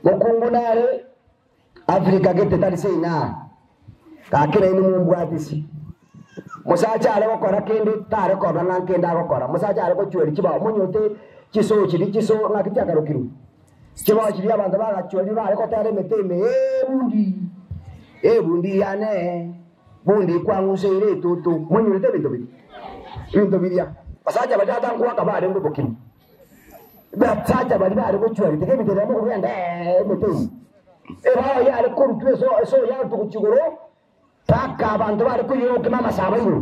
Mokungu nare Africa gete tari seino gaki nainwe mombwatisi. Mosacha are gokora kende tare korora ng'a nkende agokora. Mosacha are gochweria chibao monyote chisoo chiria chisoo ng'aki chiakarokirwe. Chibao chiria abanto bagachweria bare gotera emete ime ee bundi, ee bundi yane, bundi kwang'useire etoto. Monyorete ebinto biria? Ebinto biria. Basacha baria tata nkoaka barenge obokima. Basacha baria bare gochweria tiga ebinto ebi mokogenda ee emete ime. Ebao yare korutwa eso esoo yarutwa gochia igoro. Mpaka abanto bare koiyora obokima amasabo igoro.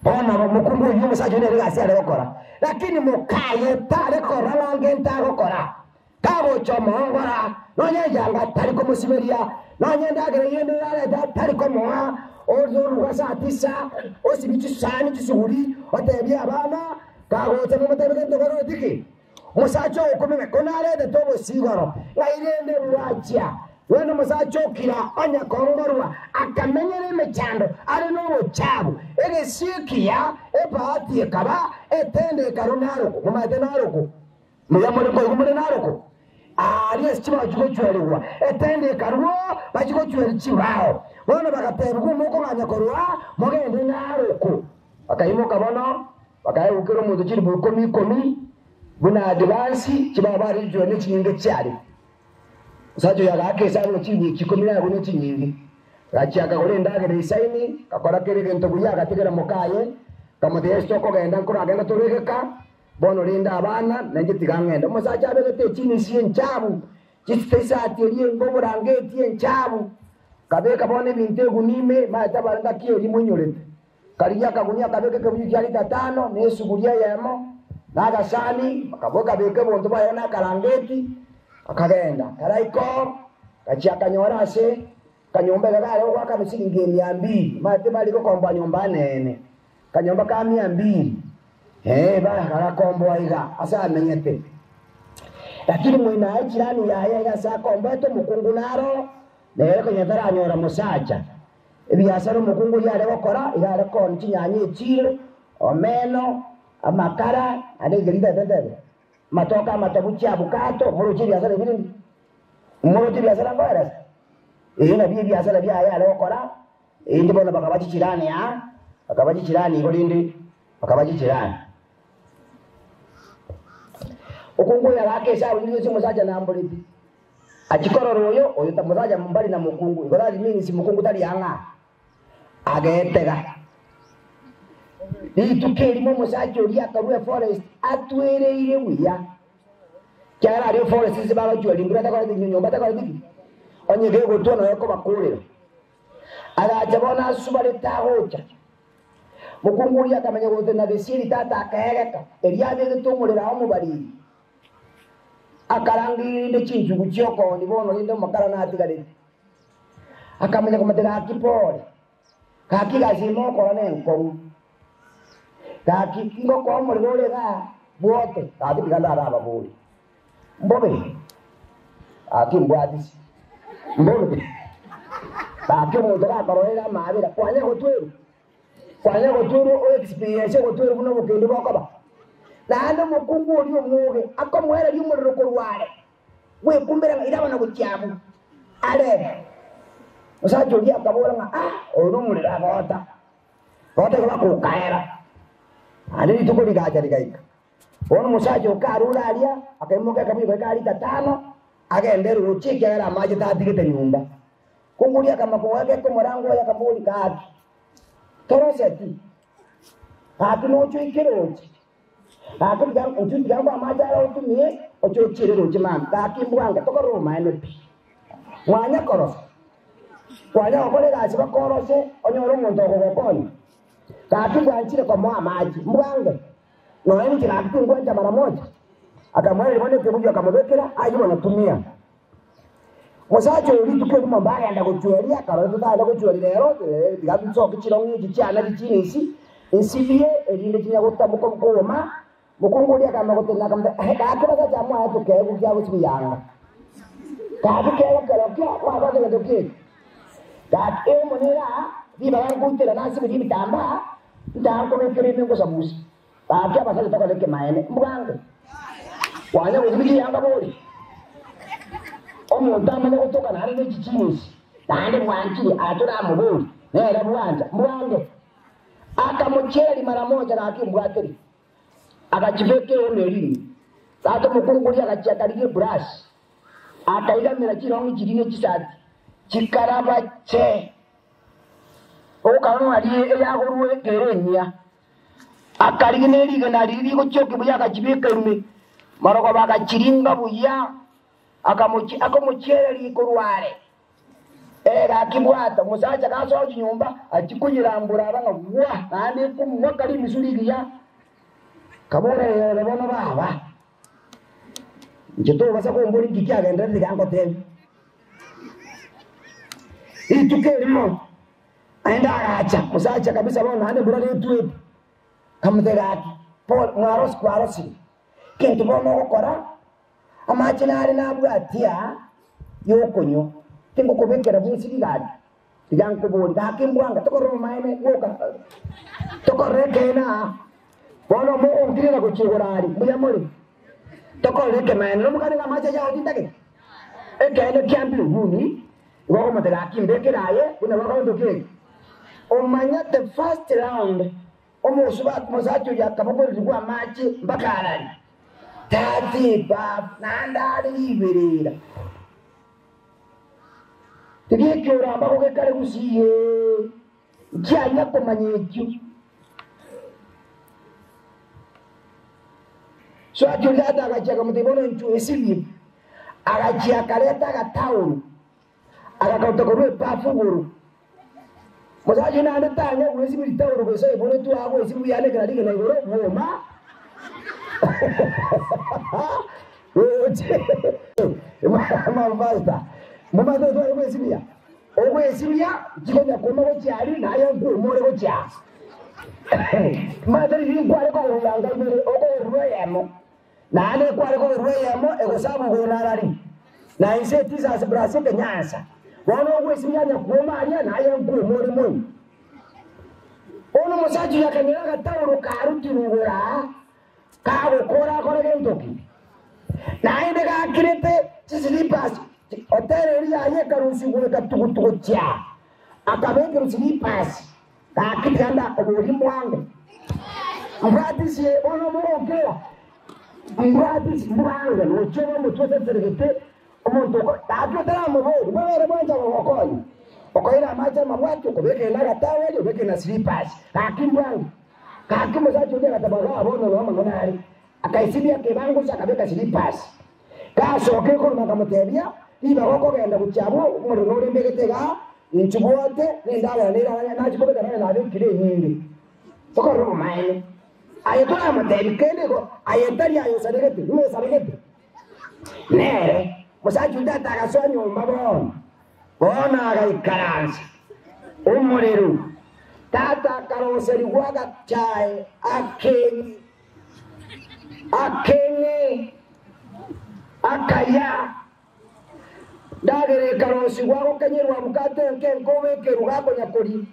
Bono omokungu oyio omosacha oyio nere egasi are gokora, lakini mokaye tare korora ng'a ngento agokora. Kagocha omoongora, nonya enchanga tari komosiberia, nonya endagera eyende yareta tari komoa, oruga saa tisa, osibie chisani chisuguri, otebie abana, kagocha momotebie gento okororeti ki? Omosacha ogokumia ko naretete obosio igoro, ng'ai rende bwachia? Bono omosacha okira onya kongorwa, akamenyera emechando are nobochaabu, egesio ekiya, ebahati ekaba, etende ekarwa Naroko. Momanyete Naroko? Mbuya more nkoigwa more Naroko? Aaria ase chibao chigochwerigwa, etende ekarwa, bachia gochweria chibao. Bono bagateebigwa, Mokong'anya korwa aa, mogende Naroko. Bakaimoka bono, bakaegwa kera omonto chilifu ikomi ikomi, buna advansi, chibao bare chichwe ne chinyinge chiare. Omosacha oyo agaaka esabu ng'a chilifu echi ikomi naegwe ne chinyinge. Agachia akagora endagera eisaini, agakora kera egento buya, agatigera mokaye, akamotebia, Ase tokogenda nkoragenda tore egeka, bono renda abana, nainche tiga ng'ende. Omosacha abegete echinisi enchabu, chisita esati eria enga oborangeti enchabu, akabeka bono ebinto egunia ime, maete abare ngaki eria moinyorete. Karigia akagunia akabeka ekebuyu kia lita tano, na esuguria eyemo, na agasani, akabeka ebonto bwaye na akarangeti, akagenda. Karaika oo, agachia akanyora ase akanyomba iga kare goakana chiringi emia mbili, omanyete bare gokomboa nyomba nene, akanyomba ka mia mbili, ee, bagakomboa iga ase amenyete. Lakini moino aye chirani yaye iga ase akomboete omokungu naro, nere konya taranyora mosacha. Ebiasara omokungu oyio are gokora iga are koonia chinyanya echiiro, omeno, amakara, naende inche ntete ntebe, amatoke amatobu, chiabukato, moroche ebiasara ebi rende? Moroche ebiasara nkoeresa? Eeh nabio ebiasara biaye are gokora, erinde bono bakaba chichirani aa, bakaba chichirani igo rende bakaba chichirani. Omokungu oyo agaaka esabu riria ase omosacha namboreti. Achia korora oyo, oyo tamosacha mbari na mokungu, igo that means mokungu tari ang'a. Agetega. Rituko erimo omosacha oria akarua eforest atwereire buya. Kiagera aria eforest ase bagochweria embura takoreti nyomba takoreti ki? Onye gegotwa noyo kobakorera. Agacha bono asubarete agocha. Mokungu oria akamanya gotenena gesieri tata akaegeka, erio abegete omorero ao omobariri. Akarangeria rende chinchugu chi'okooni bono rende omokara natigarete. Akamanya komotebia, Gaki pore, gaki egasi eye mogokora nenkong'u, gaki ngokoa omorero ore igaa bwote, gaki tiga ndarababorie, mbobe? Gaki mbwatisi, mbobe? Gaki omonto gakororera amaabera, kwanya gotwerwa? Kwanya gotwerwa o experience ogotwerwa buna obokendu bokoba. Naende omokungu oria omwoge akomoereria omorero korwa are, bwekumbera ng'a iraba na gochia abwo are. Omosacha oria akabora ng'a ah, oyo nomorero agoota, goota igo bakokaera. Naende rituko rigacha rigaika. Bono omosacha oka arure aria, akaimoka ekabuyu kaye ka lita tano, agende roche ekiagera amache tatigete nyomba. Kongoria akamakogoaka ekomorango oye akamoboria, Gaki, toroseti? Gaki noche oike roche? Gaki tiga inchuo tiga nkoe amache aya otumie, oche ochiere roche mambia. Gaki mbwange, tokorora obomaene pi. Mwanya korosa, kwanya gokora egasi bakorose, onyore omonto okogokonya. Gaki bwanchire komoa amache, mbwange, nonya ninche gaki tingwancha mara moja. Akamoereria bono ekebuyu akamobekera, ayio bono tumia. Omosacha oyo rituko erimo mbagenda gochweria, akarora totagenda gochweria rero, tiga nsoke chirong'i echi chiane chinisi, nsibie, erinde chinya gotamoka kooma. Mokungu oria akama gotenena akamotebia, Aye gaki basacha mwaye tokeegwa kia gosibia yanga. Gaki keegwa kerokio mwabwate gento ki eke? Gaki emo nere aa, ribaga nkoitera nasiberie ebitambaa, ntankobekera ime ngosabusa. Gaki abasacha tokore ekemaene, mbwango. Kwanya gosibia chiyanga bori? Omonto amanye gotoka naende ne chichinisi, naende bwanchire, aya toramoborie, nere bwancha, mbwange. Akamochiera mara moja gaki mbwateri, agachibeka eema eria ime. Tata omokungu oria agachia akarigia eburasi, akaigamera chirong'i chiria ne chisati, chikaraba che. Ogokarora ng'a eyagorwa ekero enyia. Akarigia ne rigena riria rigochiokia buya agachibeka ime, marogoba agachiringa buya, akamochiereria korwa are. Ee, gakibwata omosacha gasoa chinyomba, achia koyerambora aba ng'a gwa, naende ekomwaka rimisu rigiya. Kabora, Ere bono baba, inche tobasa komboria inki kiagendererete tiga ngotebie. Rituko erimo naende agacha omosacha kabisa bono naende mbura netwete, akamotebia gaki, pole mwarosi kwarosire, kento bono ogokora, amache nare nabwatia aa yokonywa, tingokobekera bosibie gaki, tiga nkoborie gaki mbwange tokorora obomaene boka, tokorora ekeene aa, bono mogonkirera gochia igoro aria, mbuya more? Tokorora ekemaene, nomokane ng'a amache ayio tintagete? Ekeene kia mbinguni, igo okomotebia gaki mbekere aye buna bagotoka eke. Omanye the first round omosubati omosacha oria akabogoretigwa amache mpaka arari tati bab naende are riberera. Tiga ekioramba gokekare gusii ee, nkianya komanya ekio. Swati oria tata agachia akamotebia bono inchuo esibie. Agachia akareta agatauru, agakauta korwa ebafu igoro. Mosacha oyio naende tanya gwesibia ritauru gose aiboretwe agwesibia buya anekera rigena igoro bwoma. Mapastor, momanyete otware gwesibia? Ogwesibia chikonya kwoma gochia aria, naye nkwoma ore gochia aa. Omanyete riria nkware kogorwa yanga ibere, okogorwa eyemo, naende nkware kogorwa eyemo egosabu igoro narari, na inse etisasi plus ekenyansa. Bono ogwesibia anya kwoma aria, naye nkwoma ore moino. Bono omosacha oyo akanyora agatauro karutirwe igoro aa, kagokora akore gento ki? Naende gakirete chisilipas, hoteli eria yaye ekarusigwa ekatugutugochia, akabekerwa silipas, gaki tiga ndakoborie mbwango. Mbwatisie bono omogokera, mbwatisie mbwango, nochie obe omotwe oseseregete, omonto oko gaki otaramoboria, bwebere bwancha gogokonya. Okoira amache amabwati, okobekera na agatowel, obekere na slippers, gaki mbwango. Gaki omosacha oria agateba, Igaa bono noo amang'ana are. Akaisibia ekebango akabeka slippers. Gasokire korwa akamotebia, Ribaga okogenda gochia abwo, omorero nore mbegete igaa, inchuo bwote, na endagera nere aa nachia kobeka nonye nabekire enyinge. Tokorora obomaene. Aye toramotebia kende igo, aye tari aye osaregete, nigo osaregete nere. Omosacha oria tata agasoa nyomba bono, bono agaikaransa omorero. Tata akaroserigwa agachae akeng'e. Akeng'e akaya, ndagera ekarosigwa agokenyerwa mokate enke enke obekerwa gakonya koria,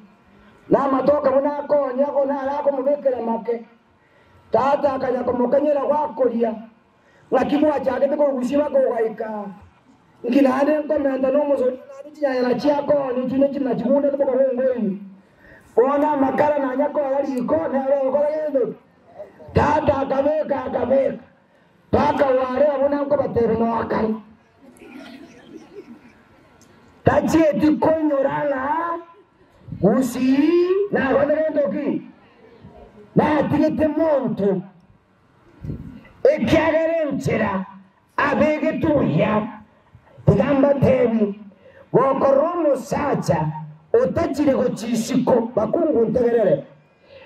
na amatoke buna akonya ako naro akomobekera make. Tata akanya komokenyera gwakoria, ng'aki mwachagete korusia bakogaika? Nki naende nkomenta nomosori naende chinyanya na chiakoni chinde chiri nachigundete mokogongo oino. Bono amakara nanya koya riko nere ogokora gento ki? Tata akabeka akabeka mpaka ware abwo nankobatebia noakare. Tachieti koinyora ng'a gusii nagonde gento ki? Natigete monto, ekiagera enchera abegetwe buya. Tiga mbateebie, gokorora omosacha otachire gochia isiko, bakungu ntegerere,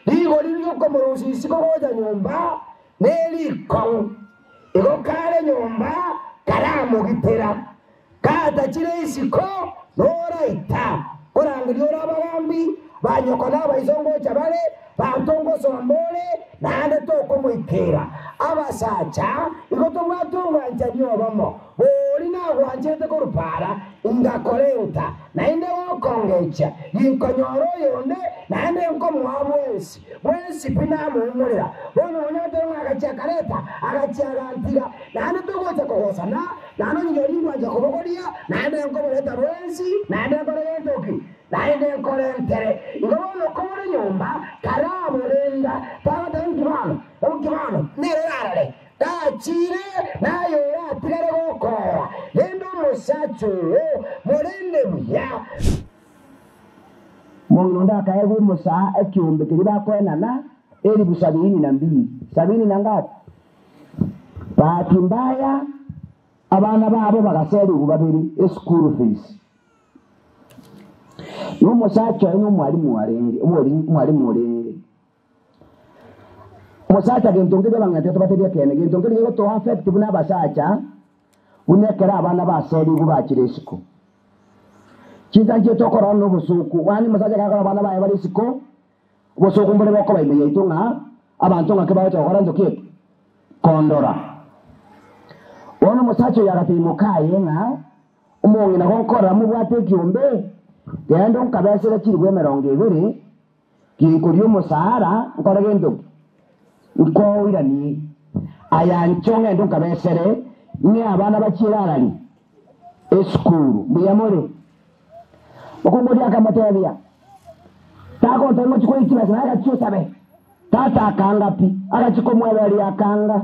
rigori ri'okomorusia isiko gocha nyomba nerikong'u, igo kare nyomba karamogitera, Gatachire isiko noraita, korangeria ore abagambi ba nyoko na abaiso ngocha bare, banto ngosomba ore, naende tokomoikera. Abasacha, igo tobwate obwanchani obomo, bori na. nagwancherete korwa para, ingakorenta, naende gokongechia, ginkonyora oyonde, naende nkomoa bwensi, bwensi pi namoumorera. Bono onyore ng'a agachia akareta, agachia agantiga, naende togocha kogosana, naende onye ringwancha kobogoria, naende nkomoreta bwensi, naende nkore gento ki? Naende nkorentere. Igo bono kore nyomba, karaborenda, tagoteba inki bono? Inki bono? Nere orarore. Gachire, naye oratigare gokoora, rende omosacha oo morende buya. Omong'ina onde akaegwa omosaa ekiombe keria bakoenana elifu sabini na mbili. Sabini na ngapi? Bahati mbaya abana babo bagaserigwa babere eschool fees. Na omosacha oye nomwalimu arenge, omwalimu orenge. Omosacha gento nkeria abang'ina tobatebie ekeene, gento nkeria gegotoa affect buna abasacha, buna ekero abana baserigwe bachire isiko. Chinsa nchire tokorora na obosoku, yaani omosacha ekero akora abana baye bare isiko, obosoku mbore bokoba ime yaito ng'a abanto ng'aki bagocha gokora nto ki eke? Kondora. Bono omosacha oyo agatebia mokaye ng'a, omong'ina gonkorora mobwate ekiombe, genda onkabesere chilifu emerongo ebere, Ginkoria omosaara, nkore gento ki? Nkoiranie aya inche ngende nkabesere, ng'e abana bachiere arari esukuru. Mbuya more? Mokungu oria akamotebia, Tagontebia ngochia koria chibesa, naye agachia osabe. Tata akanga pi, agachia komwebereria akanga.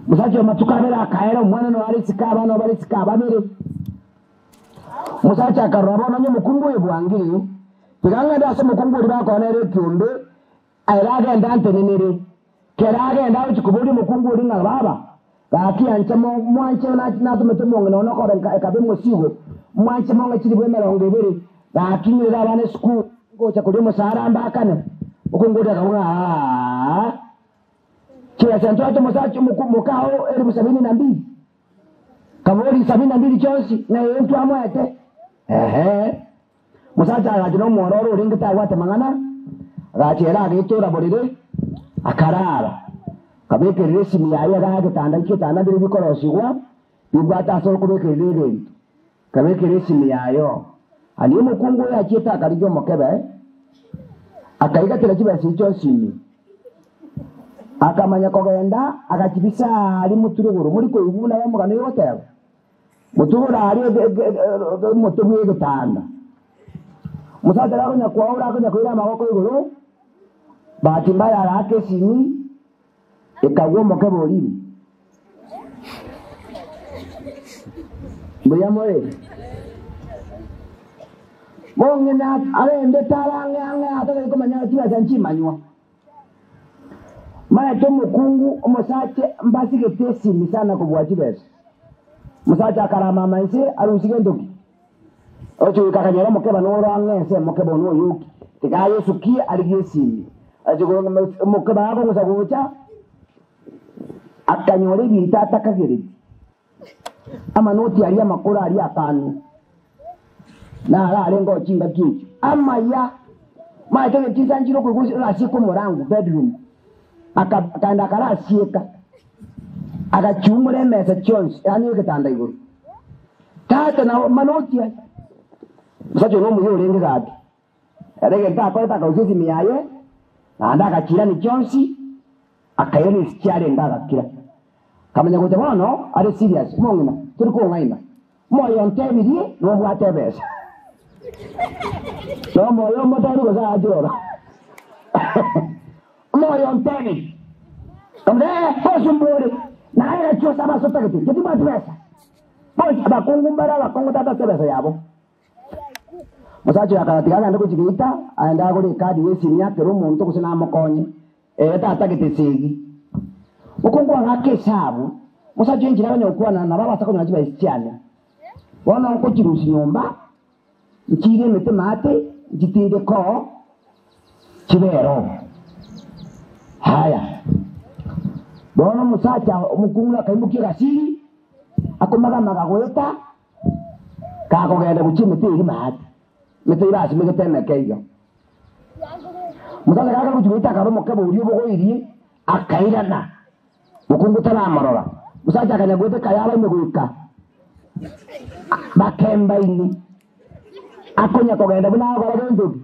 Omosacha oyo amatuko abere akaera, omwana noo are isiko, abana noo bare isiko ababere. Omosacha akarora bono onye omokungu oyo bwangire, tiga ng'ende ase omokungu oria bakora nere ekiombe, ere agende antenenere. Kera agenda agochia koboria omokungu oria ng'a baba, gaki ancha mwanche natomete omong'ina one okore ekabe omosigo, mwanche mong'e chilifu emerongo ebere, gaki ng'irere abana esukuru, ngocha koria omosara mbakane. Omokungu oria akaboria ng'a aa. Chibesa ntwate omosacha mokao elifu sabini na mbili. Kabori sabini na mbili chionsi, ng'a ee ntwamoete. Ehe. Omosacha agacha nomwororo orenge tabwate mang'ana, agacha ere agetora borere, akarara. Akabekerera esimi yaye iga egetanda egetanda mbire bikorosigwa, bibwate ase okobekerera egento. Akabekera esimi yaye oo. Aria omokungu oyo achiete akarigia omokebe, akaigatera chibesa echio chionsi ime. Akamanya kogenda, agachibisa aria motwe rogoro. Mori koigwa buna omogano oyo ogoteba? Motwe rogoro aria omotwe bw'egetanda. Omosacha gakonya kwaura akonya koira amaboko igoro, bahati mbaya agaaka esimi, ekagwa omokebe oria ime. Mbuya more? Mong'ina arendete are ang'e ang'e atagete komanya chibesa nchimanywa. Maete omokungu omosache mbasigete esimi sana kobua chibesa. Omosacha akaramama inse arusie gento ki? Oche goika akanyora omokeba noro ang'e ense omokeba one oyoki tiga ayosukie arigie esimi. Ache omokeba gakong'usa gocha akanyora ebinto atakagereti. Amanoti aria amakoro aria akanwa, naro arenge oo chingaki echio, amaya. Omanyete onye chinsa nchire okoigwa orasieke omorango bedroom, akaenda akarasieka, agachiumora emesa chionsi, yaani egetanda igoro. Tata nabo amanoti aya, omosacha oyo nomuya orenge gaki, ere egento akorete akarusia esimi yaye, naende agachiirania chionsi, akairania ase chiarenge agakira. Akamanya gocha bono are serious, omong'ina tori kong'aina, omoyo ontebirie nobwate ebesa. Na omoyo omotebi gose agachirora. Omoyo ontebirie. Akamotebia, eh, tosumbore, naye gachia osabe ase otagete, inche timbwati besa. Bonsi abakungu mbare abakongu tata ase ebesa yabo. Omosacha oyo akagatiga agende gochia geita, aende agore ekadi y'esimi akere omonto gose namokonye. Ere tatagete esegi. Mokungu agaaka esabu, omosacha oye enchera akonya gokwana nabo abasa konyora chibesa chiane. Bono nkochirusia nyomba, nchiire emete maate, nchitindeke oo, chibere oo. Haya, bono omosacha omokungu akaimokia egasiri, akomagamaga goeta, kagogenda gochia emete eria maate, emete eria basimegete emeke iga. Omosacha gakare gochia goita akaba omokebe oria obogoirie, akairana, mokungu taramorora. Omosacha akanya goeta ekayaba ime goika. Bakembaini akonya kogenda buna agokora gento ki?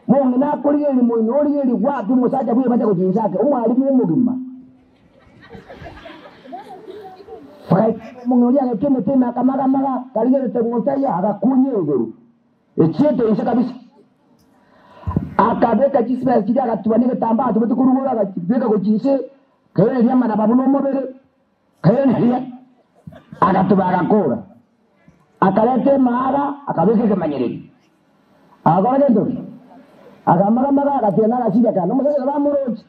Mong'ina akorigereria moino origereria gwapi omosacha bwebacha gochia inse ake, omwalimu omogima. Omong'ina oria agaika emete ime akamagamaga, karigerete ng'o taiyo, agakunya engoro echiete inse kabisa. Akabeka chisibesa chiria agatuba negetambaa atubete korwa igoro agachibeka gochia inse, akairaneria amaraba buna omobere, akairaneria, agatuba agakora. Akareta emaaga, akabeka ekemanyererio. Agakora gento ki? Akamagamaga, agatiga nagasiria kande. Omosacha nabo amoroche.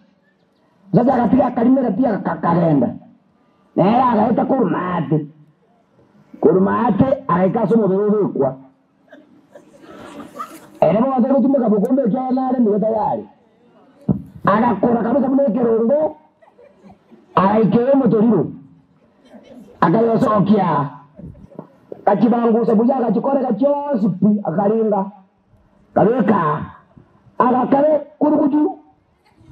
Omosacha agatiga akarimera pi akagenda. Nere agaeta korwa maate. Korwa maate agaika ase omobere obekwa. Ere bono tari gotumeka bokombe ekiagera nare nigo tayari. Agakora kabisa buna ekerongo, agaikera omotoriro, akayosokia, agachibangusa buya, agachikoreka chionsi pi, akaringa, akabeka, agakare kuruguju,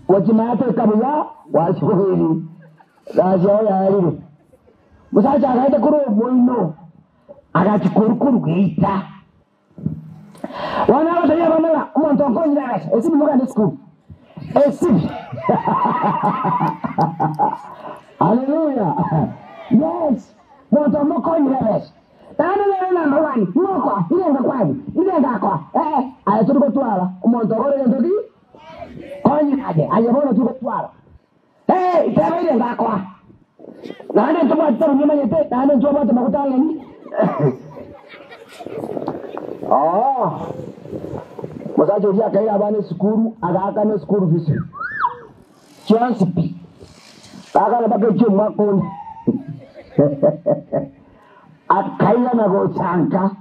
gochimata ekabuya, gwachibogiri, gasi yao yarire. Omosacha agaeta korwa omoino, agachikorwa-korwa geita. Bono agotebia abana ng'a omonto onkonyire agase, esibi mogende esukuru. Esibi. Haleluya. Yes. Monto omokonyire ebesa. Naende nere number one, ng'okoa, ire ngakwani, ire ngakoa. Eh, aye tori gotwara omonto okore gento ki? Konya aye, aye bono tori gotwara. Eh, teba ire ngakoa. Naende ntobwate sabuni omanyete, naende ntwabwate amaguta ang'eni. Oo. Omosacha oria akaira abana esukuru, agaakana esukuru fees chionsi pi. Gaakana mpaka echia omwaka onde. Akairana gocha nka,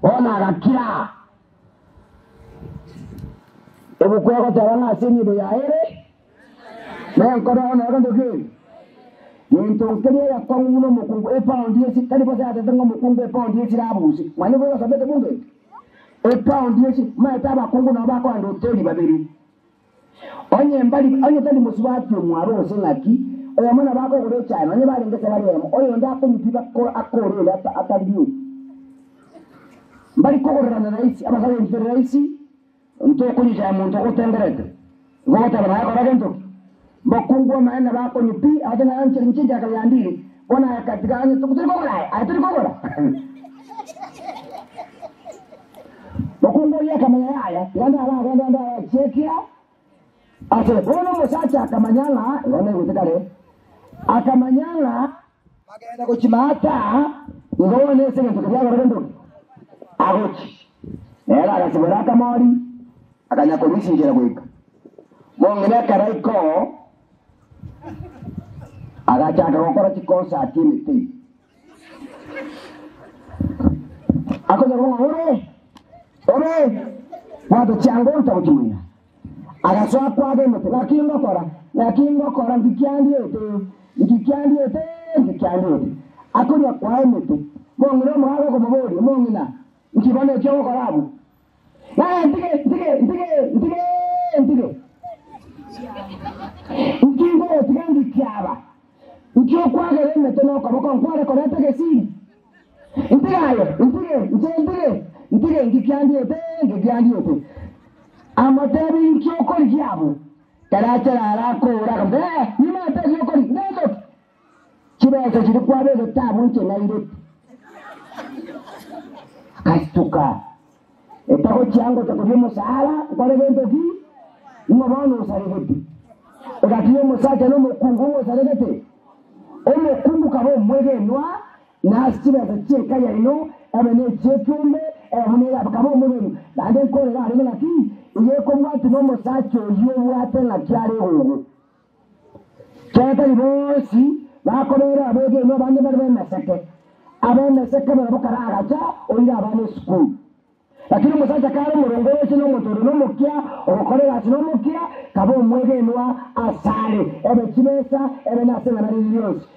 bono agakira. Ebuku egoteba ng'a ase enibo yaye ere nenkoro bono egento ki? Gento nkeria egekong'u buna omokungu epaundi esi tari bosa yatete ng'a omokungu epaundi esire abuse. Manya nigo egosomete bunge eke? Epaundi esi omanyete abakungu nabo bakoenda hoteli babere. Onye mbari onye tari mosubati omwabo gose ng'aki, oyomo nabo akogora echae nonye barenge ase bare eyemo, oyonde akonywa pi akore onde atari rieti. Mbari kogorerana rahisi, abasacha intwe tore rahisi, ntokonywa chae monto ogotengerete. Igo ogoteba naye kora gento ki? Mbokungu amaene bakonywa pi, ase ng'a inche inche inche akaba yandire, bono aye tiga onye tori kogora aye, aye tori kogora. Mokungu oria akamanya yaya, tiga ndabe agende ndachekia ase. Bono omosacha akamanya ng'a igo naigwete kare, akamanya ng'a bagenda gochia maata, igo bono ase egento keria agora gento ki? Agochia. Nere agasibora akamori, akanya korisia inchera goika. Mong'ina ekero aika oo, agachaka gokora chikonsati emete. Akonya koba ng'a ore, ore, bwata chianga oruta gochia moino. Agasoa kwaga emete, Naki ngokora? Naki ngokora? Nki kiandiete? Nki kiandiete? Nki kiandiete? Akonya kwaa emete. Mong'ina omogaka okomoboria, Omong'ina, nki bono eki ogokora abwo? Naye ntige, ntige, ntige, ntige, ntige. Nki ngogotiga ngikiaba? Nki okwagera emete nokoboko nkware koreta egesiri? Ntige aye, ntige, inche ntige, ntige, nki kiandiete, nki kiandiete? Amotebi, Nki okorigia abwo? Tarache rara akoora, akamotebia, Ee, nimanyete eki okorigia, ngento ki? Chibesa chiria kwabegete abwo inche nairete. Akasituka, etagochia ngocha koria omosaara, nkore gento ki? Ing'o bono osaregete? Egati y'omosacha na omokungu ng'o osaregete? Omokungu kaba omwegenwa, na ase chibesa chi'enka yaino ebe nechi'ekiombe, ebe buna erabe, kaba omwegenwa. Naende nkorera arenge ng'aki? Igo ekobwatia nomosacha oyio obwate ng'aki are egogo. Kiagera tari bonsi bakobeera abegenwa abande mbare b'emeseke. Ab'emeseke barabwo karagacha oire abana esukuru. Lakini omosacha kare omoronge oroche nomonto ore nomokia, ogokora egasi nomokia, kaba omwegenwa asare, ebe chibesa, ebe nase eng'ana rinde rionsi.